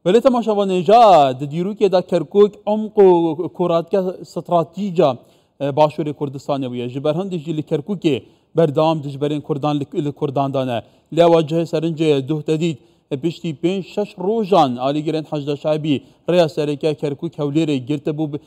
Belê temaşevanê ja di dîrokê de Kerkûk umq û kûratke stratîca Başûrê Kurdistanê bûye. Ji ber hindê jî li Kerkûkê berdewam dijberên Kurdan li Kurdan de ne. Lê ewa cihê serincê ye duh te dît piştî pênc şeş rojan alîgirên Heşda Şeibî rêya sereke Kerkûk-Hewlêrê girtibû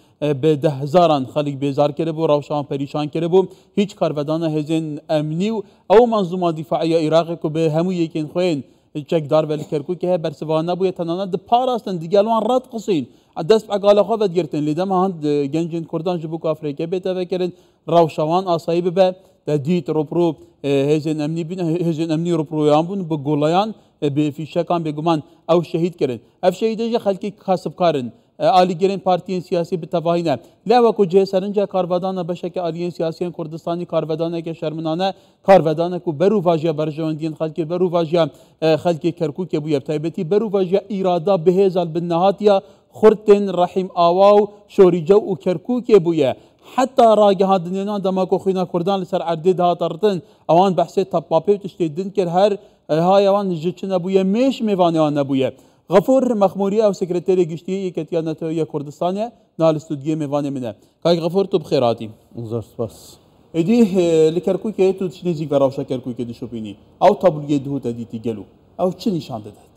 bi dehhezaran xelk bêzar kiribû, rewşa wan perîşan kiribû. Hîç karvedana hêzên emnî û ew menzûma dîfaî ya Iraqê ku bi hemû yekên xwe yên Çekdar ve li Kerkûkê heye bersiva nebûye tenanet diparastin digel wan red qisîn dest bi egala xwe vedigirtin lê dema hind gencên Kurdan ji bo ku Afrêkê bête vekirin rewşa wan asayî bibe te dît rûbirû hêzên emnî bûn hêzên emnî rûbirûyan bûn bi goleyan bi fîşekan bêguman ew şehîd kirin ev şehîdê jî xelkê kasibkar in Alîgirên partiyên siyasî bi tevahî ne. Lê ew ku cihê serinca karvedana beşeke aliyên siyasî yên Kurdistanî karvedaneke şerminane, karvedanek ku berûvajiya berjewendiyên xelkê, berûvajiya xelkê Kerkûkê bûye, bi taybetî berûvajiya îrada bihêza li bin nehatiya xurtên Rehîm Awa û Şorîcew û Kerkûkê bûye. Heta ragihandinên wan dema ku xwîna Kurdan li ser erdê dihate ritin, ewan behsê tepapê û tiştê din kir her haya wan ji çi nebûye, mêş mêvanê wan nebûye. Xefûr Mexmûrî ew Sekreterê Giştî yê Yeketiya Neteweyî ya Kurdistanê ye, niha li stûdyoyê mêvanê min e. Kak Xefûr tu bi xêr hatî. Zor spas. Êdî li Kerkûkê tu ji nêzîk ve rewşa Kerkûkê dişopînî. Ew tabloyê duh te dîtî gelo ew çi nîşan didet?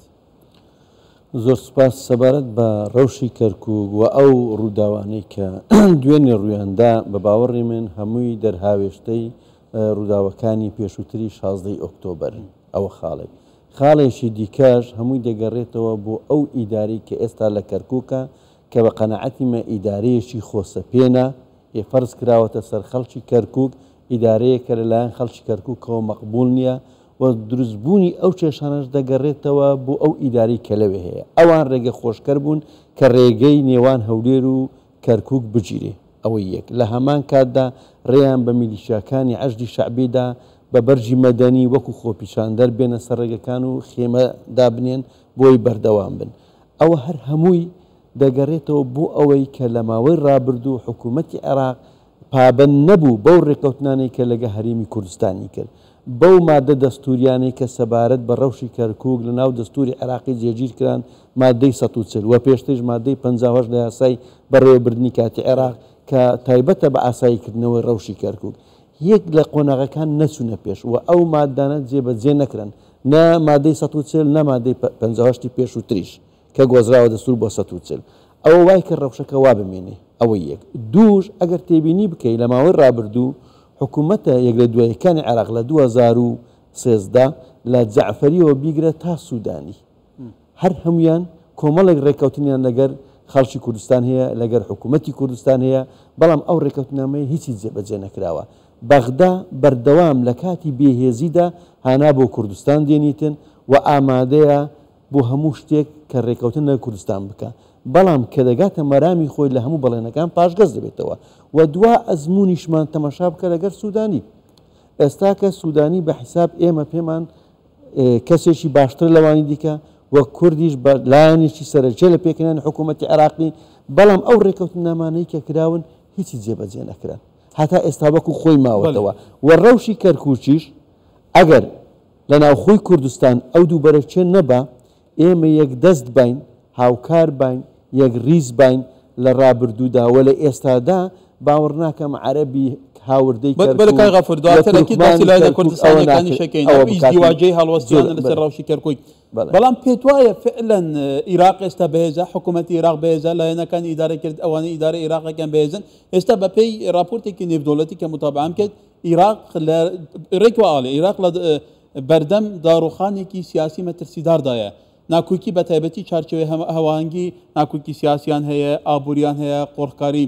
Zor spas. Sebaret بە ڕەوشی کەرکووک و ئەو ڕووداوانەی کە دوێنێ ڕوویان دا، بە باوەڕی من هەمووی دەرهاوێشتەی ڕووداوەکانی پێشووتری شازدەی ئۆکتۆبەرن. ئەوە خاڵێک. خاڵێکی دیکەش هەمووی دەگەڕێتەوە بۆ ئەو ئیدارەی کە ئێستا لە کەرکوکە کە بە قەناعەتی مە ئیدارەیەکی خۆسەپێنە ی فەرز کراوەتە سەر خەڵکی کەرکوک، ئیدارەیەکە لە لایەن خەڵکی کەرکوکەوە مەقبوڵ نیە و دروستبوونی ئەو کێشانەش دەگەڕێتەوە بۆ ئەو ئیدارەی کە لەوێ هەیە. ئەوان رێگە خۆشکەر بوون کە رێگەی نێوان هەولێر و کەرکوک بگیرێ. ئەوەی یەک. لە هەمان کاتدا رێیان بە میلیشیاکانی حەشدی شەعبی دا بە بەرگی مەدەنی وەکو خۆپیشاندەر بێنە سەر رێگەکان و خێمە دابنێن بۆی بەردەوام بن. ئەوە هەر هەمووی دەگەرێتەوە بۆ ئەوەی کە لە ماوەی رابردوو حکوومەتی عێراق پابەند نەبوو بەو رێککەوتنانەی کە لەگە هەرێمی کوردستانی کرد، بەو مادە دەستووریانەی کە سەبارەت بە رەوشی کەرکووک لە ناو دەستووری عێراقی جێگیر کران، مادەی 140 و پێشتریش مادەی 58 لە یاسای بەڕێوەبردنی کاتی عێراق کە تایبەتە بە ئاساییکردنەوەی رەوشی کەرکووک. یەک لە قۆناغەکان نەچوونە پێش و ئەو مادانە جێبەجێ نەکران، نە مادەی 140 نە مادەی 58 ی پێشووتریش کە گۆزراوە دەستوور بۆ 140. ئەوە وای کرد رەوشەکە وا بمێنێ. ئەوە یەک. دووش ئەگەر تێبینی بکەی لە ماوەی رابردوو حکوومەتە یەک لە دوایەکانی عێراق لە 2013 لە جەعفەریەوە بیگرە تا سوودانی هەر هەموویان کۆمەڵێک ڕێککەوتنیان لەگەر خەڵکی کوردستان هەیە، لەگەر حکوومەتی کوردستان هەیە، بەڵام ئەو ڕێککەوتنامەیە هیچی جێبەجێ نەکراوە. بەغدا بەردەوام لە کاتی بێهێزیدا هانا بۆ کوردستان دێنیتن و ئامادەیە بۆ هەموو شتێک کە ڕێککەوتن لەگەڵ کوردستان بکا، بەڵام کە دەگاتە مەرامی خۆی لە هەموو بەڵێنەکان پاشگەز دەبێتەوە و دوا ئەزموونیشمان تەماشا بکە لەگەر سوودانی. ئێستاکە سوودانی بە حیساب ئێمە پێمان کەسێکی باشترە لەوانی دیکە و کوردیش بە لایەنێکی سەرەکیە لە پێکهێنانی حکوومەتی عێراقی، بەڵام ئەو ڕێککەوتننامانەی کە کراون هیچی جێبەجێ نەکران هەتا ئێستا وەکو خۆی ماوەتەوە و ڕەوشی کەرکووکیش ئەگەر لە ناوخۆی کوردستان ئەو دوو بەرەکیە نەبا ئێمە یەک دەست باین، هاوکار باین، یەک ڕیز باین لە ڕابردوودا و لە ئێستادا باوەڕ ناکەم عەرەبی هاوردەی کەرکووک و تورکمانی کەرکووک ئەوە ناکرێت ئەوە بکات لەسەر ڕەوشی کەرکووک بەڵام پێت وایە فعلەن ئیراق ئێستا بەهێزە حکوومەتی ئیراق بەهێزە لایەنەکانی ئیدارە کرد ئەوانەی ئیدارە ئیراقەکان بەهێزن ئێستا بەپێی راپۆرتێکی نێودەوڵەتی کە متابعەم کرد ئیراق لە ڕێک وئاڵێ ئیراق لە بەردەم داڕوخانێکی سیاسی مەترسیداردایە. ناکۆکی بە تایبەتی چارچێوەی هەواهەنگی ناکۆکی سیاسیان هەیە، ئابووریان هەیە، قۆرخکاری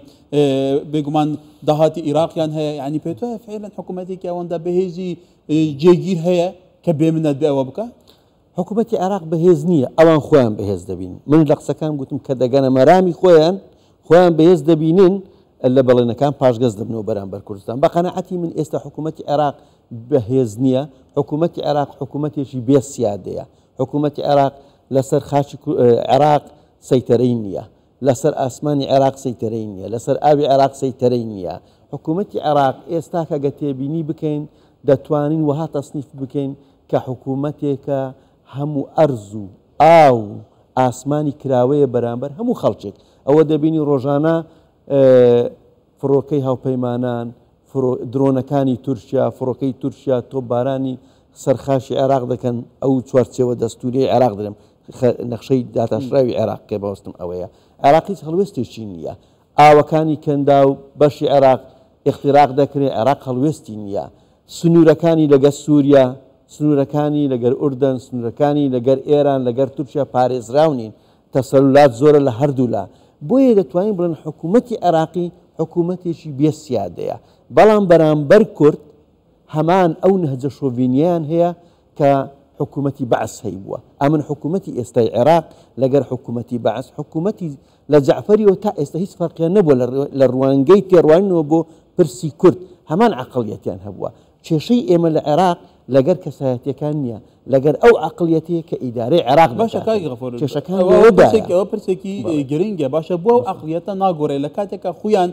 بێگومان داهاتی ئیراقیان هەیە، یعنی پێت وایە فعلەن حکوومەتێکی ئەوەندە بەهێزی جێگیر هەیە کە بێ منەت بێ ئەوە بکا؟ حکوومەتی عێراق بەهێز نییە، ئەوان خۆیان بەهێز دەبینن. من لە قسەکانم گوتم کە دەگەنە مەرامی خۆیان، خۆیان بەهێز دەبینن، لە بەڵێنەکان پاشگەز دەبنەوە بەرامبەر کوردستان. بە قەناعەتی من ئێستا حکوومەتی عێراق بەهێز نییە، حکوومەتی عێراق حکوومەتێکی بێ سیادەیە، حکوومەتی عێراق لەسەر خاکی عێراق سەیتەرەی نییە، لەسەر ئاسمانی عێراق سەیتەرەی نییە، لەسەر ئاوی عێراق سەیتەرەی نییە. حکوومەتی عێراق ئێستا کە گەر تێبینی بکەین دەتوانین وەها تەسنیف بکەین کە حکوومەتێکە هەموو ئەرز و ئاو و. ئاسمانی کراوەیە بەرامبەر هەموو خەڵکێک. ئەوە دەبینی ڕۆژانە فڕۆکەی هاوپەیمانان، درۆنەکانی تورکیا، فڕۆکەی تورکیا تۆپبارانی سەر خاکی عێراق دەکەن، ئەو چوارچێوە دەستووریەی عێراق دەرێم، نەخشەی داتاشراوی عێراق کە بەوەستم ئەوەیە. عێراق هیچ هەڵوێستێکی نییە. ئاوەکانی کەنداو بەشی عێراق ئیختیراق دەکرێ، عێراق هەڵوێستی نییە. سنوورەکانی لەگەر سووریا، سنوورەکانی لەگەر ئوردەن، سنوورەکانی لەگەر ئێران، لەگەر تورکیا پارێزراو نین. تەسەلولات زۆرە لە هەردوولا. بۆیە دەتوانین بڵێن حکوومەتی عێراقی حکوومەتێکی بێ سیادەیە. بەڵام بەرامبەر کورد هەمان ئەو نەهجە شۆڤینیەیان هەیە کە حکوومەتی بەعس هەیبووە. ئەمن حکوومەتی ئێستای عێراق لەگەر حکوومەتی بەعس، حکوومەتی لە جەعفەریەوە تا ئێستا هیچ فەرقیان نەبووە لە ڕوانگەی تێڕوانینەوە بۆ پرسی کورد هەمان عەقڵیەتیان هەبووە. کێشەی ئێمە لە عێراق لەگەر کەسایەتیەکان نییە، لەگەر ئەو عەقڵیەتەیە کە ئیدارەی عێراق باشە دەکاتن. کاک غەفور کێشەکان ئەوە لەوەدایە. پرسێکی ئەوە پرسێکی بەڵێ. گرنگە باشە بۆ ئەو عەقڵیەتە ناگۆڕێ لە کاتێکا خویان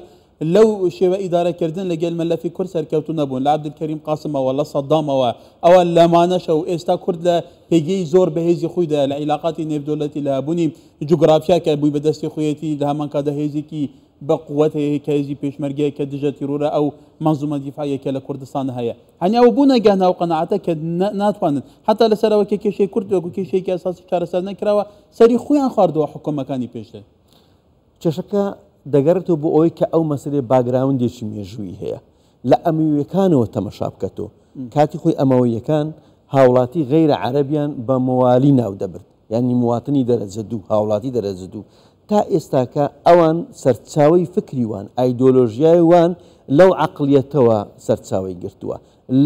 لەو شێوە ئیدارەکردن لەگەل مەلەفی کورد سەرکەوتوو نەبوون لە عەبدولکەریم قاسمەوە لە سەدامەوە ئەوە لەمانەشە و ئێستا کورد لە پێگەی زۆر بەهێزی خۆیدایە لە عیلاقاتی نێودەولەتی لە هەبوونی جوگرافیا کە بووی بەدەستی خۆیەتی لە هەمان کاتدا هێزێکی بە قوت هەیە کە هێزی پێشمەرگەیە کە دژە تیرۆرە ئەو مەنزومە دیفاعیە کە لە کوردستان هەیە هەنی ئەو بوونە گەهنا و قەناعەتە کە ناتوانن حتا لەسەرەوە کە کێشەی کورد وەکو کێشەیەکی ئەساسی چارەسەر نەکراوە سەری خۆیان خواردووە حکومەکانی پێشتر. کێشەکە دەگەڕێتەوە بۆ ئەوەی کە ئەو مەسەلەیە باگراوندێکی مێژوویی هەیە. لە ئەمەوییەکانەوە تەمەشا بکە تۆ. کاتی خۆی ئەمەوەییەکان هاوڵاتی غەیرە عەرەبیان بە موالی ناو دەبرد. یانی مواتنی دەرەجە دوو، هاوڵاتی دەرەجە دوو. تا ئێستاکە ئەوان سەرچاوەی فکری وان، ئایدۆلۆژیای وان لەو عەقڵیەتەوە سەرچاوەی گرتووە.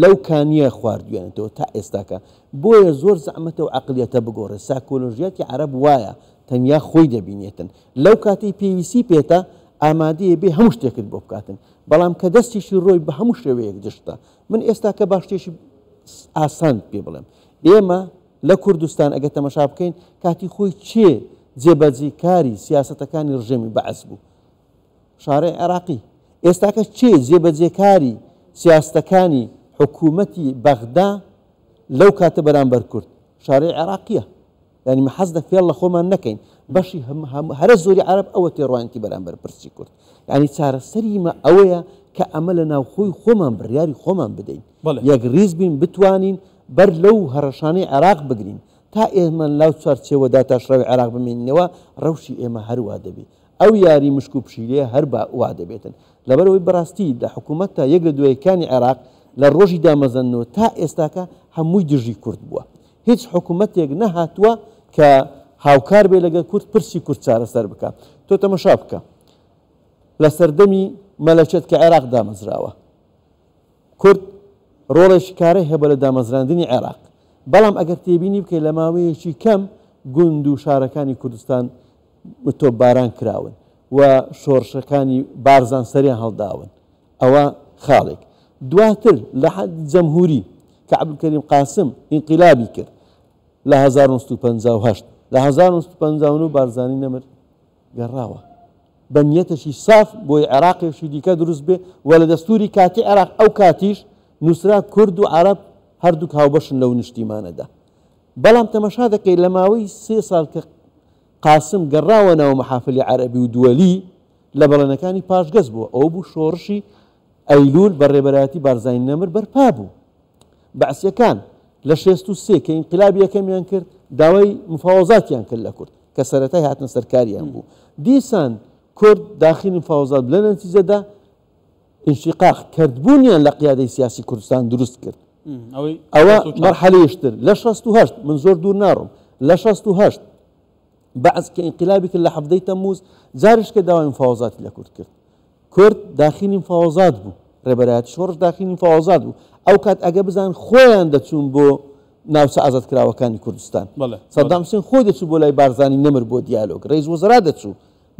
لەو کانییە خواردویانەتەوە تا ئێستاکە. بۆیە زۆر زەحمەتە ئەو عەقڵیەتە بگۆڕێ. ساکۆلۆژیاتی عەرەب وایە. تەنیا خۆی دەبینێتن. لەو کاتەی پێویستی پێتە، ئامادەیە بێ هەموو شتێکت بۆ بکاتن. بەڵام کە دەستیشی ڕۆی بە هەموو شێوەیەک دژتە. من ئێستاکە با شتێکی ئاسانت پێ بڵێم. ئێمە لە کوردستان ئەگەر تەمەشا بکەین، کاتی خۆی کێ جێبەجێکاری سیاسەتەکانی ڕژێمی بەعس بوو؟ شارع عێراقی. ئێستاکە کێ جێبەجێکاری سیاستەکانی حکوومەتی بەغدا لەو کاتە بەرامبەر کورد؟ شارع عێراقییە. یانی مە حەز دە فێڵ لە خۆمان نەکەین بەشی هەرە زۆری عەرەب ئەوە تێڕوانیتی بەرامبەر پرسی کورد یانی چارەسەری مە ئەوەیە کە ئەمە لە ناوخۆی خۆمان بڕیاری خۆمان بدەین یەک ڕیز بین بتوانین بەر لەو هەڕەشانەی عێراق بگرین تا ئێمە لاو چوارچێوە داتاشراوی عێراق بمێنینەوە ڕەوشی ئێمە هەروا دەبی ئەو یاری مشک و پشیلەیە هەر با وا دەبێتن. لەبەرئەوەی بەڕاستی لە حکوومەتە یەک لە دوایەکانی عێراق لە ڕۆژی دامەزراندنەوە تا ئێستاکە هەمووی دژی کورد بووە. هیچ حکوومەتێک نەهاتووە کە هاوکار بێ لەگەڵ کورد پرسی کورد چارەسەر بکا. تۆ تەمەشا بکە لە سەردەمی مەلەکیەت کە عێراق دامەزراوە کورد ڕۆڵێکی کارای هەبووە لە دامەزراندنی عێراق، بەڵام ئەگەر تێبینی بکەیت لە ماوەیەکی کەم گوند و شارەکانی کوردستان تۆپباران کراون و شۆڕشەکانی بارزان سەریان هەڵداون ئەوە خاڵێک. دواتر لە جەمهوری کە عەبدولکەریم قاسم ئینقیلابی کرد لە 1958 لە 1959 بارزانی نەمر گەڕاوە بە نیەتێکی ساف بۆی عێراقێکی دیکە دروست بێ و لە دەستوری کاتی عێراق ئەو کاتیش نووسرا کورد و عەرەب هەردووک هاوبەشن لەو نیشتیمانەدا. بەڵام تەمەشا دەکەی لە ماوەی سێ ساڵ کە قاسم گەڕاوە ناو مەحافلی عەرەبی و دووەلی لە بەڵێنەکانی پاشگەز بووە ئەوە بوو شۆڕشی ئەیلول بە ڕێبەرایەتی بارزانی نەمر بەرپا بوو. بەعسیەکان لە 63 کە ئینقلابی یەکەمیان کرد داوای مفاوەزاتیان کرد لە کورد کە سەرەتای هاتنە سەرکاریان بوو دیسان کورد داخلی مفاوەزات لە نەتیجەدا ئینشیقاق کردبوونیان لە قیادەی سیاسی کوردستان دروست کرد ئەوە مەرحەلەیەشتر لە 68 من زۆر دوور ناڕۆم لە 68 بەعس کە ئینقلابی کرد لە حەڤدەی تەمموز جارێک کە داوای مفاوەزاتی لە کورد کرد کورد داخیلی مفاوەزات بوو ڕێبەرایەتی شۆڕش داخیلی مفاوەزات بوو ئەو کات ئەگە بزان خۆیان دەچوون بۆ ناوچە ئازادکراوەکانی کوردستان سەدام حسێن خۆی دەچوو بۆ لای بارزانی نەمر بۆ دیالۆگ ڕئیس وەزرا دەچوو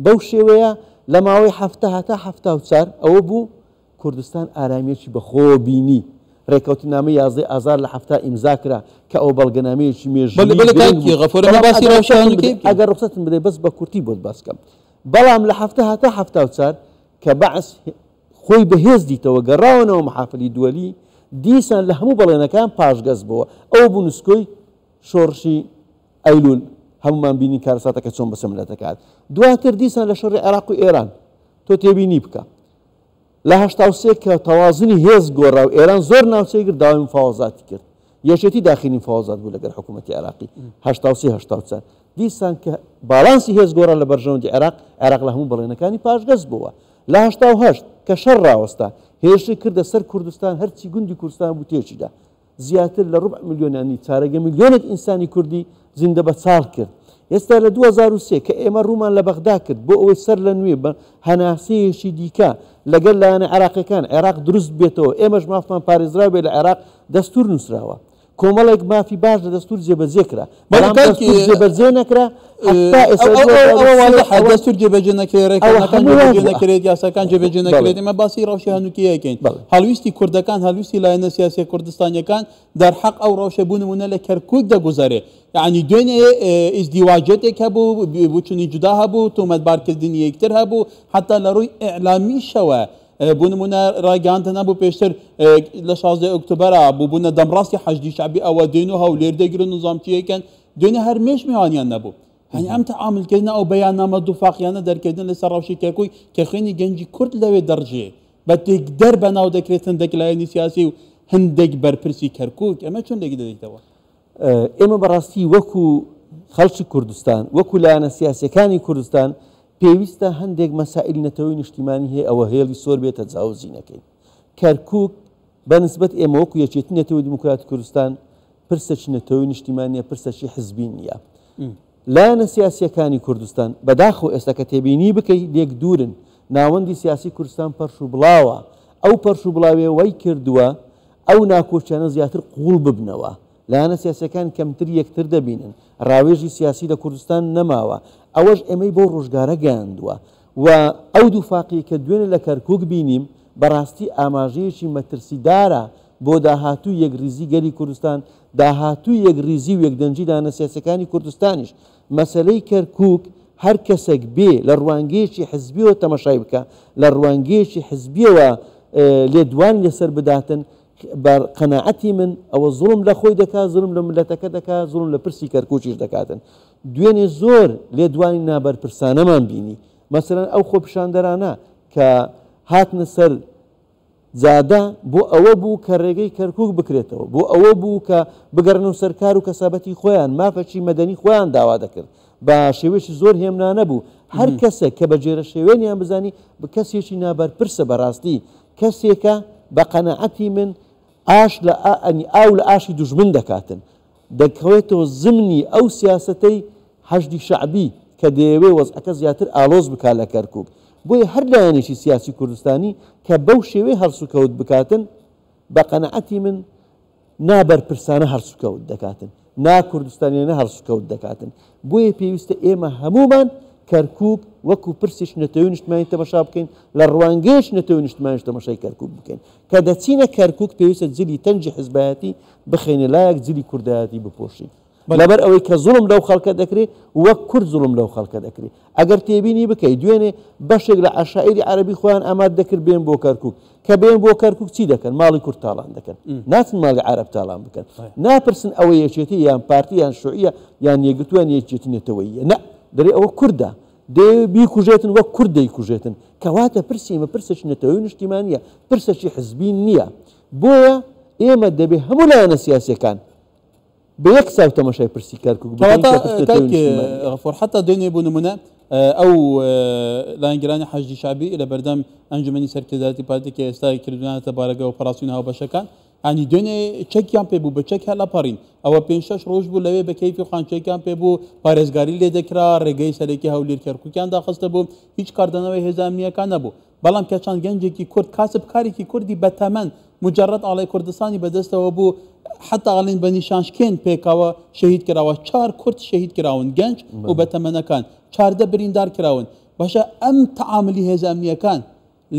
بەو شێوەیە لە ماوەی حەفتا هەتا 74 ئەوە بوو کوردستان ئارامییەکی بەخۆوە بینی. ڕێککەوتننامەی یازدەی ئازار لە 70 ئیمزا کرا کە ئەوە بەڵگەنامەیەکی مێژوویی گرنگ بوو. بەڵام ئەگەر ڕوخسەتم بدەی بەس بە کورتی بۆت باس کەم. بەڵام لە 70 هەتا 74 کە بەعس خۆی بەهێز دیتەوە گەڕاوەنەوە مەحافلی دووەلی، دیسان لە هەموو بەڵێنەکان پاشگەز بۆوە. ئەوە بوو نسکۆی شۆڕشی ئەیلول. هەمومان بینی کارەساتەکە چۆن بەسەر ملەتەکە هات. دواتر دیسان لە شەڕی عێراق و ئێران تۆ تێبینی بکە لە 83 کە تەوازنی هێز گۆڕا و ئێران زۆر ناوچەی گرت داوای مفاوەزاتی کرد یەکێتی داخلی مفاوەزات بوو لەگەر حکوومەتی عێراقی 83 84 دیسان کە باڵانسی هێز گۆڕا لە بەرژەوەندی عێراق عێراق لە هەموو بەڵێنەکانی پاشگەز بووە لە 88 کە شەڕ ڕاوەستا هێرشی کردە سەر کوردستان هەرچی گوندی کوردستان بوو تێکیدا زیاتر لە ڕوبع ملیۆن یانی چارەگە ملیۆنێک ئینسانی کوردی زیندە بە چاڵ کرد. ئێستا لە 2003 کە ئێمە ڕوومان لە بەغدا کرد بۆ ئەوەی سەر لە نوێ بە هەناسەیەکی دیکە لەگەل لایەنە عێراقیەکان عێراق دروست بێتەوە ئێمەش مافمان پارێزراو بێ لە عێراق دەستور نووسراوە کۆمەڵێک مافی باش لە دەستور جێبەجێ کرا بەڵام دەستور جێبەجێ نەکرا هەتا ئێستا دەستور جێبەجێ نەکرێت ڕێکەکان جێبەجێ نەکرێت یاساکان جێبەجێ نەکرێت ئێمە باسی ڕەوشی هەنووکەیەکەین هەڵویستی کوردەکان هەڵویستی لایەنە سیاسیە کوردستانیەکان دەرحەق ئەو ڕەوشە بوو نمونە لە کەرکوک دەگوزەرێ یعنی دوێنێ ئیزدیواجێتێک هەبوو بچونی جودا هەبوو تۆمەتبارکردنی یەکتر هەبوو حتا لە ڕووی ئیعلامیشەوە بۆ نمونە ڕایگەیاندن هەبوو پێشتر لە 16 ئۆکتۆبەرا بووبوونە دەمڕاستی حەشدی شەعبی ئەوە دێن و هەولێر دەگرن و زامچیەکەن دوێنێ هەر مێش میوانیان نەبوو هەنی ئەم تەعاملکردنە ئەو بەیاننامە دووفاقیانە دەرکردن لەسەر ڕەوشی کەرکوک کە خوێنی گەنجی کورد لەوێ دەڕژێ بە تێکدەر بەناو دەکرێت هەندێک لایەنی سیاسی و هەندێک بەرپرسی کەرکوک ئەمە چۆن لێکی دەدەیتەوە؟ ئێمە بەڕاستی وەکو خەڵکی کوردستان وەکو لایەنە سیاسیەکانی کوردستان پێویستە هەندێک مەسائل نەتەوەی نیشتیمانی هەیە ئەوە هێڵی سۆر بێت تەجاوزی نەکەین. کەرکوک بە نسبەت ئێمە وەکو یەکێتی نەتەوەی دیموکراتی کوردستان پرسێکی نەتەوەی نیشتیمانیە، پرسێکی حزبی نییە. لایەنە سیاسیەکانی کوردستان بەداخەوە ئێستا کە تێبینی بکەی لێک دوورن، ناوەندی سیاسی کوردستان پەرش و بڵاوە، ئەو پەرش و بڵاویە وای کردووە ئەو ناکۆکیانە زیاتر قووڵ ببنەوە، لایەنە سیاسیەکان کەمتر یەکتر دەبینن، ڕاوێژی سیاسی لە کوردستان نەماوە، ئەوەش ئێمەی بەو ڕۆژگارە گەیاندووە و ئەو دووفاقیەی کە دوێنێ لە کەرکوک بینیم بەڕاستی ئاماژەیەکی مەترسیدارە بۆ داهاتووی یەکڕیزی گەلی کوردستان، داهاتووی یەکڕیزی و یەکدەنگی لایەنە سیاسیەکانی کوردستانیش. مەسەلەی کەرکوک هەر کەسێک بێ لە ڕوانگەیەکی حزبیەوە تەمەشای بکا، لە ڕوانگەیەکی حزبیەوە لێدوانی لەسەر بداتن، بە قەناعەتی من ئەوە زوڵم لە خۆی دەکا، زوڵم لە مللەتەکە دەکا، زوڵم لە پرسی کەرکوکیش دەکاتن. دوێنێ زۆر لێدوانی نابەرپرسانەمان بینی. مەسەلەن ئەو خۆپیشاندەرانە کە هاتنە سەر جادە بۆ ئەوە بوو کە رێگەی کەرکوک بکرێتەوە، بۆ ئەوە بوو کە بگەڕێنەوە سەر کار و کەسابەتی خۆیان، مافەکی مەدەنی خۆیان داوا دەکرد، بە شێوەیەکی زۆر هێمنانە بوو، هەر کەسێک کە بە گێرەشێوێنیان بزانی کەسێکی نابەرپرسە بەراستی کەسێکە بە قەناعەتی من ئاش لە ئاو لە ئاشی دوژمن دەکاتن، دەکەوێتەوە زمنی ئەو سیاسەتەی حەشدی شەعبی کە دەیەوێ وەزعەکە زیاتر ئاڵۆز بکات لە کەرکوک. بۆیە هەر لایەنێکی سیاسی کوردستانی کە بەو شێوەیە هەڵسوکەوت بکاتن بە قەناعەتی من نا بەرپرسانە هەڵسوکەوت دەکاتن، نا کوردستانیانە هەڵسوکەوت دەکاتن. بۆیە پێویستە ئێمە هەموومان کەرکوک وەکو پرسێکی نەتەوەی نیشتمانی تەمەشا بکەین، لە ڕوانگەیەکی نەتەوەی نیشتمانیش تەمەشای کەرکوک بکەین. کە دەچینە کەرکوک پێویستە جلی تەنگی حزبایەتی بخەینە لایەک جلی کوردایەتی بپۆشین. لەبەر ئەوەی کە زوڵم لەو خەڵکە دەکرێ وەک کورد زوڵم لەو خەڵکە دەکرێ. ئەگەر تێبینی بکەی دوێنێ بەشێک لە عەشائیری عەرەبی خۆیان ئاماد دەکرد بێن بۆ کەرکوک. کە بێن بۆ کەرکوک چی دەکەن؟ ماڵی کورد تاڵان دەکەن. ناچن ماڵی عەرەب تاڵان بکەن. ناپرسن ئەوە یەکێتی یان پارتی یان شوعیە یان یەکگرتوو یان یەکێتی نەتەوەییە. نا، دەرێ ئەوە کوردە. دەیەوێ بیکوژێتن وەک کورد دەیکوژێتن. کەواتە پرسی ئێمە پرسێکی نەتەوەیی و نیشتیمانییە، پرسێکی حزبی نییە. بۆیە ئێمە دەبێ هەموو لایەنە سیاسییەکان بە یەک چاو تەماشای پرسی کەرکوک بکەین کە پرسی نەتەوەیی و نیشتیمانییە. غەفور حەتا دوێنێ بۆ نمونە ئەو لایەنگرانی حەشدی شەعبی لە بەردەم ئەنجومەنی سەرکردایەتی پارتی کە ئێستا کردویانەتە بارەگا ئۆپەراسیۆنە هاوبەشەکان یانی دوێنێ چەکیان پێ بوو بە چەک هەڵەپەڕین ئەوە پێنج شەش ڕۆژ بوو لەوێ بە کەیفی خۆیان چەکیان پێ بوو پارێزگاری لێ دەکرا ڕێگەی سەرەکی هەولێر کەرکوکیان داخستە بوو هیچ کاردانەوەی هێزە ئەمنییەکان نەبوو بەڵام کە چەند گەنجێکی کورد کاسبکارێکی کوردی بەتەمەن مجرد ئاڵای کوردستانی بەدەستەوە بوو حتا ئەڵێن بە نیشانشکێن پێکاوە شەهید کراوە چار کورد شەهید کراون گەنج و بەتەمەنەکان 14 بریندار کراون باشە ئەم تەعاملی هێزە ئەمنییەکان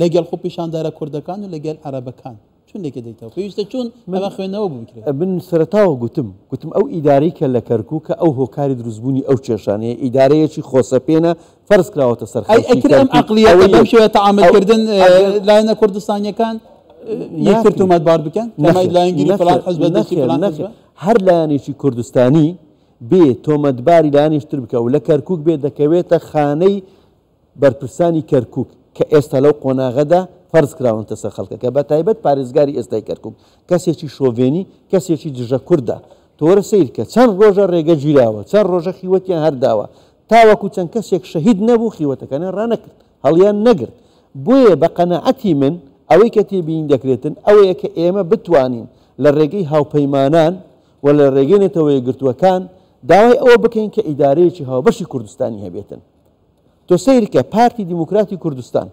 لەگەڵ خۆپیشاندەرە کوردەکان و لەگەل عەرەبەکان چون لێکە دەیتەوە پێویستە چون ئەمە خوێندنەوە بۆ بکرێت. من سەرەتاوە گوتم، گوتم ئەو ئیدارەی کە لە کەرکوکە ئەو هۆکاری دروستبوونی ئەو کێشانەیە، ئیدارەیەکی خۆسەپێنە فەرز کراوەتە سەر ئەی خەڵکی ئەکرێ ئەم کەرکوک، عەقڵیەتە ئەوەی بەم شێوەیە تەعامل ئەو کردن ئەگەر لایەنە کوردستانیەکان یەکتر ناکرێ تۆمەتبار بکەن کە نەخێر لایەنگیری فلان نەخێر حزبە دەستی نەخێر فلان نەخێر حزبە؟ هەر لایەنێکی کوردستانی بێ تۆمەتباری لایەنیش تر بکا و لە کەرکوک بێ دەکەوێتە خانەی بەرپرسانی کەرکوک کە ئێستا لەو قۆناغەدا فەرز کراونەتە سەر خەڵکەکە بە تایبەت پارێزگاری ئێستای کەرکوک کەسێکی شۆڤێنی کەسێکی دژە کوردە تۆ وەرە سەیر کە چەند ڕۆژە ڕێگە گیراوە چەند ڕۆژە خیوەتیان هەر داوە تاوەکو چەند کەسێک شەهید نەبوو خیوەتەکانیان ڕانەکرد هەڵیان نەگرت بۆیە بە قەناعەتی من ئەوەی کە تێبینی دەکرێتن ئەوەیە کە ئێمە بتوانین لە ڕێگەی هاوپەیمانان و لە ڕێگەی نەتەوە یەکگرتووەکان داوای ئەوە بکەین کە ئیدارەیەکی هاوبەشی کوردستانی هەبێتن. تۆ سەیرکە پارتی دیموکراتی کوردستان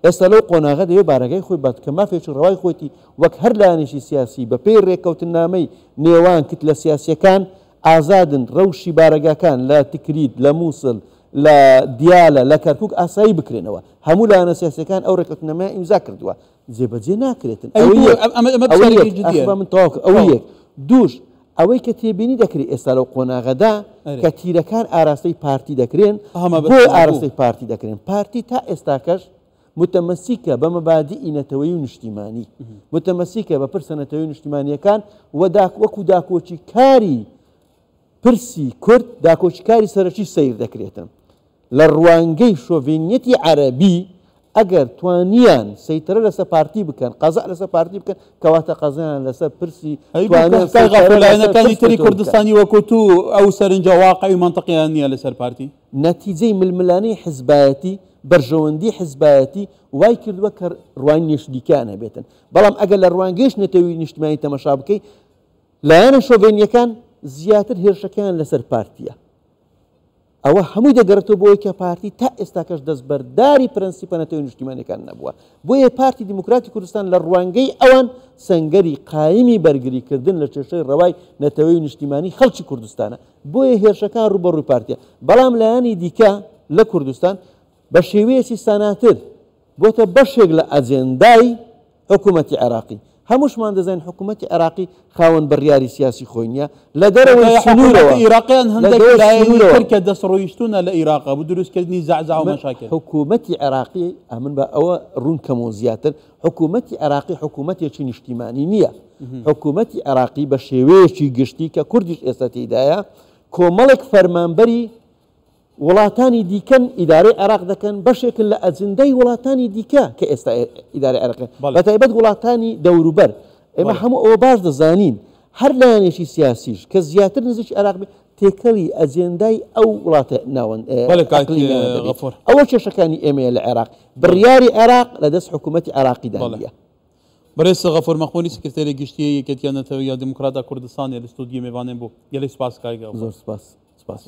ئێستا لەو قۆناغە دەوێت بارەگای خۆی بات کە مافێکی ڕەوای خۆیتی وەک هەر لایەنێکی سیاسی بە پێی ڕێککەوتننامەی نێوان کتلە سیاسیەکان ئازادن ڕەوشی بارەگاکان لە تکریت، لە موسڵ، لە دیالە، لە کەرکوک ئاسایی بکرێنەوە. هەموو لایەنە سیاسیەکان ئەو ڕێککەوتننامەیان ئیمزا کردووە. جێبەجێ ناکرێتن. ئەی ئەوە بۆ یەک. ئەمە ئەمە ئەوە پرسیارێکی یەک. جدییە. ئاخ با من تەواو کەم. ئەوە تەواو. یەک. دووش، ئەوەی کە تێبینی دەکرێت ئێستا لەو قۆناغەدا ئەرێ. کە تیرەکان ئاراستەی پارتی دەکرێن، ئەها بۆ مەبەستمە بۆ؟ ئاراستەی پارتی دەکرێن؟ پارتی تا ئێستاکەش متەمەسیکە بە مەبادیئی نەتەوەیی و نیشتیمانی، متەمەسیکە بە پرسە نەتەوەیی و نیشتیمانییەکان و وەکوو داکۆکیکاری پرسی کورد داکۆکیکاری سەرەکی سەیر دەکرێتن. لە ڕوانگەی شۆڤێنیەتی عەرەبی ئەگەر توانیان سەیتەرە لەسەر پارتی بکەن، قەزا لەسەر پارتی بکەن، کەواتە قەزایان لەسەر پرسی ئەی بۆ توانیان کاک غەفور سەیتەرە لەسەر لایەنەکانی پرس تری نەتەوە بکەن. کوردستانی وەکو تو ئەو سەرنجە واقعی و مەنتقیان نییە لەسەر پارتی؟ نەتیجەی ململانێی حزبایەتی، بەرژەوەندی حزبایەتی وای کردووە کە ڕوانینێکی دیکەیان هەبێتن. بەڵام ئەگەر لە ڕوانگەیش نەتەوەیی نیشتمانی تەمەشا بکەی، لایەنە شۆڤێنییەکان زیاتر هێرشەکەیان لەسەر پارتییە. ئەوە هەمووی دەگەڕێتەوە بۆ ئەوەی کە پارتی تا ئێستاکەش دەستبەرداری پرەنسیپە نەتەوەی نیشتیمانیەکان نەبووە. بۆیە پارتی دیموکراتی کوردستان لە ڕوانگەی ئەوان سەنگەری قایمی بەرگریکردن لە کێشەی ڕەوای نەتەوەی و نیشتیمانی خەڵکی کوردستانە. بۆیە هێرشەکان ڕووبەڕووی پارتیە. بەڵام لایەنی دیکە لە کوردستان بە شێوەیەکی ساناتر بۆتە بەشێک لە ئەجێندای حکوومەتی عێراقی. هەمووشمان دەزانین حکوومەتی عێراقی خاوەن بڕیاری سیاسی خۆی نییە، لە دەرەوەی سنوورەوە، حکوومەتی عێراقیان لە هەندێک دەرەوەی لایەنی سنوورەوە. تر کە دەستڕۆیشتوونە لە عێراقا بۆ دروستکردنی زەعزەع و من مەشاکل. حکوومەتی عێراقی، ئەمن بە ئەوە ڕوون کەمەوە زیاتر، حکوومەتی عێراقی حکوومەتێکی نیشتیمانی نییە. حکوومەتی عێراقی بە شێوەیەکی گشتی کە کوردیش ئێستا تێیدایە، کۆمەڵێک فەرمانبەری وڵاتانی دیکەن ئیدارەی عێراق دەکەن، بەشێکن لە ئەجندای وڵاتانی دیکە کە ئێستا ئیدارەی عێراق بە تایبەت وڵاتانی دەوروبەر. ئێمە هەموو ئەوە باش دەزانین هەر لایەنێکی سیاسیش کە زیاتر نزیکی عێراق بێت تێکەڵی ئەجێندای ئەو وڵاتە ناوەند ئەقلیمیانە دەبێت. ئەوە کێشەکانی ئێمەیە لە عێراق، بڕیاری عێراق لە دەست حکوومەتی عێراقیدا نییە. بەڕێز غەفور مەخموری سکرتێری گشتیی یەکێتییە نەتەوەییە دیموکراتا کوردستانێ لە ستۆدیۆ مێڤانێن بوو. گەلێک سپاس کاک غەفور. زۆر سپاس. سپاس.